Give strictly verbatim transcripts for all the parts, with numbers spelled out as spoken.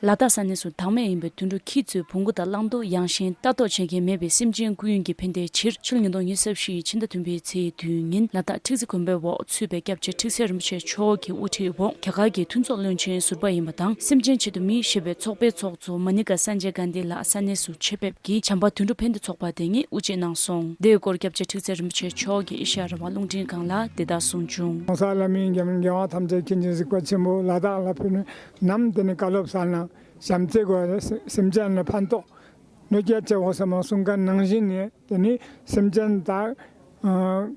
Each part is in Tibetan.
ལ་དྭགས་ས་གནས་སུ་བདག་མེད་ཡིན་པའི་དུད་འགྲོ་ཁྱི་གཙོས་བོང་གུ་དང་གླང་རྡོ། ཡངས་ཤིང་ལྟ་རྟོག་བྱེད་མཁན་མེད་པའི་སེམས་ཅན་སྐུ་ཡོན་གྱི་ཕན་བདེའི་ཕྱིར། ཕྱི་ལོ་ཉིས་སྟོང་ཉི་ཤུ་རྩ་བཞི་ཡི་ཕྱི་ཟླ་བདུན་པའི་ཚེས་བདུན་ཉིན་ལ་དྭགས་ཁྲིག་ཙི་དགོན་པའི་འོག་ཚུད་པའི་སྐྱབས་རྗེ་ཁྲིག་ཙེ་རིན་པོ་ཆེ་མཆོག་གི་དབུ་ཁྲིད་འོག་རྒྱ་གར་གྱི་མཐུན་ཚོགས་བློན་ཆེན་ཟུར་པ་ཡིན་པ་དང་། སེམས་ཅན་ཆེད་དུ་མི་ཞེས་པའི་ཚོགས་པའི་ཚོགས་གཙོ་མ་ནི་ཀ་སན་ཇེ་གྷན་དྷི་ལགས་ས་གནས་སུ་ཆེད་ཕེབས་ཀྱིས་བྱམས་པ་དུད་འགྲོ་ཕན་བདེ་ཚོགས་པ་དེ་ཉིད་དབུ་འབྱེད་གནང་སོང་། དེའི་སྐོར་སྐྱབས་རྗེ་ཁྲིག་ཙེ་རིན་པོ་ཆེ་མཆོག་གིས་ཨེ་ཤ་ཡ་རང་དབང་རླུང་འཕྲིན་ཁང་ལ་འདི་ལྟར་གསུངས་བྱུང་། ༸གོང་ས་ལྷ་མིའི་རྒྱལ་མཚན་རྒྱལ་དབང་ཐམས་ཅད་མཁྱེན་ཅིང་གཟིགས་པ་ཆེན་པོ་ལ་དྭགས་ལ་ཕེབས་ནས་ནམ་དེ་ནས་བཀའ་སློབ་གསན་ན་བྱམས་བརྩེ་དགོས། སེམས་ཅན་ལ་ཕན་ཐོགས། གནོད་སྐྱེལ་བྱེད་འོ་ཟེར་མ་གསུང་མཁན་ནང་བཞིན་ནས་དེ་ནི་སེམས་ཅན་དག་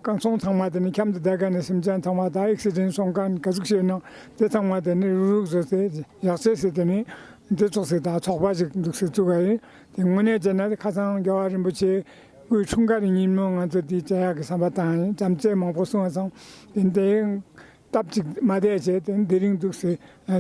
གང་སོང་ཚང་མ་དེ་ནི་འཁྱམས་དུ་བསྡད་མཁན་ནི་སེམས་ཅན་ཚང་མ་དག་ཨེག་སི་ཌེན་སོང་མཁན་ག་ཟུག་ཤེས་ན་དེ་ཚང་མ་དེ་ནི་རུག་རུག་བཟོ་སྟེ་ཡག་ཆེ་སེ་དེ་ནི་འདི་ཚོགས་སེ་དག་ཚོགས་པ་ཞིག་འདུག་སེ་བཙུགས་པ་ཡིན། དེ་དངོས་གནས་བྱས་ན་ཁ་སང་རྒྱལ་བ་རིན་པོ་ཆེ་སྐུའི་འཁྲུངས་སྐར་ཉིན་མོ་ང་ཚོ་དེ་བྱ་ཡག་གི་བསམ་པ་བཏང་ཡིན། བྱམས་བརྩེ་མང་པོ་གསུངས་པ་སོང་དེ་འདི་སྟབས་གཅིག་མ་བསྡད་བྱས་དེ་འདི་རིང་འདུག་སེ་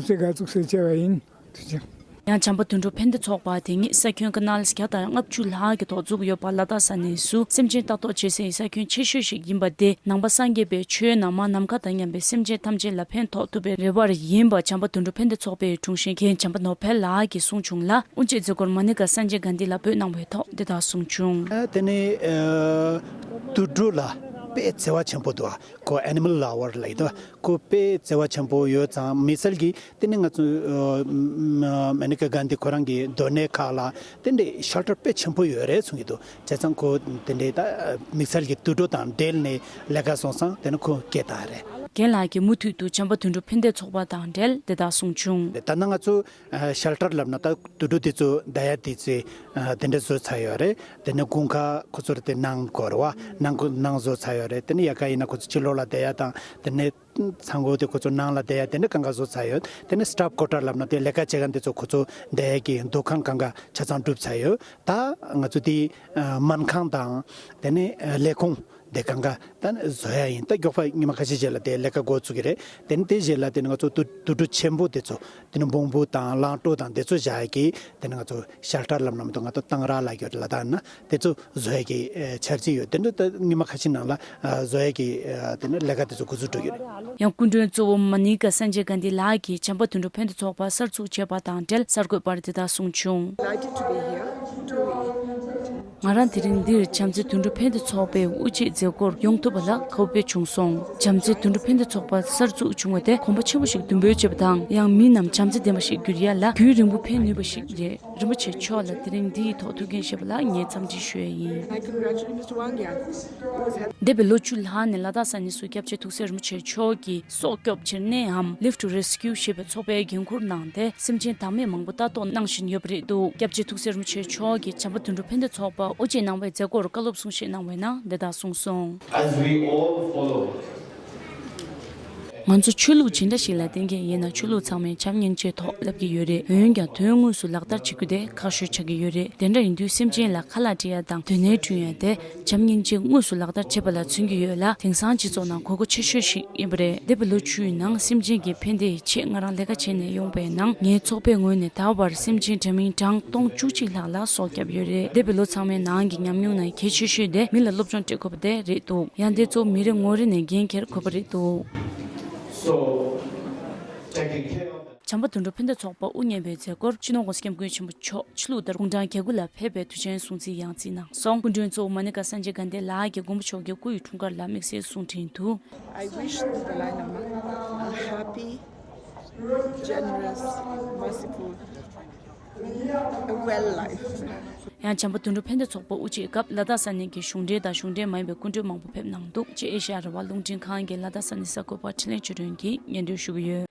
སེ་ག་བཙུགས་སེ་བྱས་པ་ཡིན། ཐུགས་རྗེ་ཆེ། ཡང་བྱམས་པ་དུད་འགྲོ་ཕན་བདེ་ཚོགས་པ་དེ་ཉིད་ས་ཁྱོན་ཀ་ནལ་བརྒྱ་དང་ལྔ་བཅུ་ལྷག་གི་ཐོག་འཛུགས་ཡོད་པ་ལ་དྭགས་ས་གནས་སུ་སེམས་ཅན་ལྟ་རྟོག་བྱེད་སའི་ས་ཁྱོན་ཆེ་ཤོས་ཤིག་ཡིན་པ་དེ་ནང་པ་སངས་རྒྱས་པའི་ཆོས་ནང་མ་ནམ་མཁའ་དང་མཉམ་པའི་སེམས་ཅན་ཐམས་ཅད་ལ་ཕན་ཐོགས་ཐུབ་པའི་རེ་བ་ཡིན་པ་བྱམས་པ་དུད་འགྲོ་ཕན་བདེ་ཚོགས་པའི་དྲུང་ཆེ་རྒན་བྱམས་པ་ནོར་འཕེལ་ལགས་ཀྱིས་གསུངས་བྱུང་ལ། དབུ་འབྱེད་མཛད་སྒོར་མ་ནི་ཀ་སན་ཇེ་གྷན་དྷི་ལགས་བོད་གནང་བའི་ཐོག་འདི་ལྟར་གསུངས་བྱུང་། ཨ་དེ་ནི་ཨ་དུད་འགྲོ་ལ་དཔེ་བརྩེ་བ་ཆེན་པོ་འདུག་ཁོ་ཨེ་ནི་མལ་ལ་བར་ལ་ཡིན་ཏོ། ཁོ་དཔེ་བརྩེ་བ་ཆེན་པོ་ཡོད་ཙང་དམིགས་བསལ་གྱིས་དེ་ནི་ང་ཚོ་ཨ་མ་ནི་ཀ་གྷན་དྷི་ཁོ་རང་གི་སྡོད་གནས་ཁག་ལ་དེ་འདྲའི་ཤེལ་ཊར་དཔེ་ཆེན་པོ་ཡོད་རེད་གསུང་གི་འདུག་བྱས་ཙང་ཁོ་དེ་འདྲའི་ད་དམིགས་བསལ་གྱི་དུད་འགྲོ་དང་འབྲེལ་ནས་ལས་ཀ་སོང་ཙང་དེ་ནི་ཁོ་སྐད་བཏང་རེད། རྒན་ལགས་ཀྱིས་མུ་མཐུད་དུ་བྱམས་པ་དུད་འགྲོ་ཕན་བདེ་ཚོགས་པ་དང་འབྲེལ་དེ་ལྟར་གསུངས་བྱུང་། ད་ལྟ་ང་ཚོ་ཨ་ཤེལ་ཊར་ལབ་ན་ད་དུད་འགྲོ་དེ་ཚོ་བསྡད་ཡ་དེ་ཚོ་ཨ་དེ་འདྲ་བཟོས་ཚར་ཡོད་རེད། དེ་ནས་དགུན་ཁ་ཁོ་ཚོར་དེ་ནང་སྐོར་བ་ནང་ཁོ་ནང་བཟོས་ཚར་ཡོད་རེད། དེ་ནས་ཡ་ག་ཡིན་ན་ཁོ་ཚོ་ཕྱི་ལོགས་ལ་བསྡད་ཡ་དང་དེ་ནས་ཚང་གོ་དེ་ཁོ་ཚོ་ནང་ལ་བསྡད་ཡ་དེ་འདྲ་གང་ག་བཟོས་ཚར་ཡོད། དེ་ནས་སི་ཊཕ་ཀོ་ཊར་ལབ་ན་དེ་ལས་ཀ་བྱེད་མཁན་དེ་ཚོ་ཁོ་ཚོ་བསྡད་ཡ་གི་འདུ་ཁང་གང་ག་ཆ་ཚང་གྲུབ་ཚར་ཡོད། ད་ང་ཚོ་དེ་ཨ་སྨན་ཁང་དང་དེ་ནས་ཨ་ལས་ཁུངས་དེ་གང་ག་ད་ནི་བཟོ་ཡ་ཡིན། ད་མགྱོགས་པ་ཉི་མ་ཁ་ཤས་རྗེས་ལ་དེ་ལས་ཀ་འགོ་ཚུགས་ཀྱི་རེད། དེ་ནི་དེ་རྗེས་ལ་དེ་ནི་ང་ཚོ་དུད་དུད་འགྲོ་ཆེན་པོ་དེ་ཚོ་དེ་ནི་འབུང་པོ་དང་གླང་ཀྲོ་དང་དེ་ཚོ་བཞག་ཡ་གི་དེ་ནི་ང་ཚོ་ཤེལ་ཊར་ལབ་ན་མི་འདུག་ང་ཚོ་གཏང་རག་ལབ་ཀྱི་ཡོད་རེད་ལ་དྭགས་ན། དེ་ཚོ་བཟོ་ཡ་གི་ཨེ་འཆར་གཞི་ཡོད། དེ་འདྲ་ད་ཉི་མ་ཁ་ཤས་ནང་ལ་ཨ་བཟོ་ཡ་གི་ཨ་དེ་ནི་ལས་ཀ་དེ་ཚོ་འགོ་འཛུགས་འགྲོ་གི་རེད། ཡང་སྐུ་མགྲོན་གཙོ་བོ་མ་ནི་ཀ་སན་ཇེ་གྷན་དྷི་ལགས་ཀྱིས་བྱམས་པ་དུད་འགྲོ་ཕན་བདེ་ཚོགས་པ་གསར་འཛུགས་བྱས་པ་དང་འབྲེལ་གསར་འགོད་པར་དེ་ལྟར་གསུངས་བྱུང་། Delighted to be here to ང་རང་དེ་རིང་འདིར་བྱམས་བརྩེ་དུད་འགྲོ་ཕན་བདེ་ཚོགས་པའི་དབུ་འབྱེད་མཛད་སྒོར་ཡོང་ཐུབ་པ་ལ་དགའ་པོ་བྱུང་སོང་། བྱམས་བརྩེ་དུད་འགྲོ་ཕན་བདེ་ཚོགས་པ་གསར་འཛུགས་བྱུང་བ་དེ་གོམ་པ་ཆེན་པོ་ཞིག་མདུན་སྤོས་བྱས་པ་དང་། ཡང་མི་རྣམས་བྱམས་བརྩེ་ལྡན་པ་ཞིག་འགྱུར་ཡ་ལ་རྒྱུན་རིང་པོ་ཕན་ནུས་པ་ཞིག་རེད། རིན་པོ་ཆེ་མཆོག་ལ་དེ་རིང་འདི་ཡི་ཐོག་ཐུགས་འགན་བཞེས་པ་ལ་ངས་འཚམས་འདྲི་ཞུ་ཡ་ཡིན། I congratulate Mister Wang Yan, who has helped འདས་པའི་ལོ་བཅུ་ལྷག་ནས་ལ་དྭགས་ས་གནས་སུ་སྐྱབས་རྗེ་ཐུགས་སྲས་རིན་པོ་ཆེ་མཆོག་གིས་སྲོག་སྐྱོབ་བྱེད་གནས་འམ་Live to Rescue ཞེས་པའི་ཚོགས་པའི་འགན་འཁུར་གནང་སྟེ། སེམས་ཅན་བདག་མེད་མང་པོ་ལྟ་རྟོག་གནང་བཞིན་ཡོད་པ་རེད་འདུག་སྐྱབས་རྗེ་ཐུགས་སྲས་རིན་པོ་ཆེ་མཆོག་གིས་བྱམས་པ་དུད་འགྲོ་ཕན་བདེ་ཚོགས་པ་དབུ་འབྱེད་གནང་བའི་མཛད་སྒོར་བཀའ་སློབ་གསུང་བཤད་གནང་བའི་ནང་འདི་ལྟར་གསུངས་སོང་། As we all follow ང་ཚོ་ཆོས་ལུགས་ཇི་འདྲ་ཞིག་ལ་བརྟེན་མཁན་ཡིན་ན་ཆོས་ལུགས་ཚང་མས་བྱམས་སྙིང་རྗེའི་ཐོག་སླེབས་ཀྱི་ཡོད་རེད། འོན་ཀྱང་དོན་དངོས་སུ་ལག་བསྟར་བྱེད་རྒྱུ་དེ་ཁག་ཤོས་ཆགས་ཀྱི་ཡོད་རེད། དེ་འདྲ་ཡིན་དུས་སེམས་ཅན་ལ་ཁ་ལག་སྤྲད་ཡ་དང་དོན་གནས་བསྐྲུན་ཡ་དེ་བྱམས་སྙིང་རྗེ་དངོས་སུ་ལག་བསྟར་བྱེད་པ་ལ་མཚོན་གྱི་ཡོད་ལ། དེང་སང་སྤྱི་ཚོགས་ནང་དགོས་མཁོ་ཆེ་ཤོས་ཤིག་ཡིན་པ་རེད། འདས་པའི་ལོ་བཅུའི་ནང་སེམས་ཅན་གྱི་ཕན་བདེའི་ཆེད་ང་རང་ལས་ཀ་བྱས་ནས་ཡོང་པའི་ནང་ངའི་ཚོགས་པའི་ངོས་ནས་ད་བར་སེམས་ཅན་འདྲ་མིན་གྲངས་སྟོང་བཅུ་གཅིག་ལྷག་ལ་སྲོག་བསྐྱབས་ཡོད་རེད། འདས་པའི་ལོ་ཚང་མའི་ནང་གི་ཉམས་མྱོང་ནང་གལ་ཆེ་ཤོས་དེ་མི་ལ་སློབ་སྦྱོང་སྤྲད་དགོས་པ་དེ་རེད་འདུག་ཡང་དེ་ཚོ་མི་རེ་ངོ་རེ་ནས་འགན་འཁྱེར་དགོས་པ་རེད་འདུག So, taking care of བྱམས་པ་དུད་འགྲོ་ཕན་བདེ་ཚོགས་པ་དབུ་བརྙེས་པའི་མཛད་སྒོར་སྤྱི་ནོར་༸གོང་ས་༸སྐྱབས་མགོན་ཆེན་པོ་མཆོག་ཆོས་ལུགས་ལྟར་དགུང་གྲངས་བརྒྱད་དགུ་ལ་ཕེབས་པའི་དུས་ཆེན་སྲུང་བརྩི་ཡང་རྩིས་གནང་སོང་། སྐུ་མགྲོན་གཙོ་བོ་མ་ནི་ཀ་སན་ཇེ་གྷན་དྷི་ལགས་ཀྱིས་མགོན་པོ་མཆོག་གི་སྐུ་ཡི་འཁྲུངས་སྐར་ལ་དམིགས་བསལ་གསུང་འཕྲིན་དུ། I wish the Dalai Lama a happy, generous, merciful, a well life. ཡང་བྱམས་པ་དུད་འགྲོ་ཕན་བདེ་ཚོགས་པ་དབུ་འབྱེད་སྐབས་ལ་དྭགས་ས་གནས་ཀྱི་གཞུང་འབྲེལ་དང་གཞུང་འབྲེལ་མ་ཡིན་པའི་སྐུ་མགྲོན་མང་པོ་ཕེབས་གནང་འདུག་ཅེས་ཨེ་ཤ་ཡ་རང་དབང་རླུང་འཕྲིན་ཁང་གི་ལ་དྭགས་ས་གནས་གསར་འགོད་པ་འཕྲིན་ལས་ཆོས་སྒྲོན་གྱིས་སྙན་སྒྲོན་ཞུ་གི་ཡོད།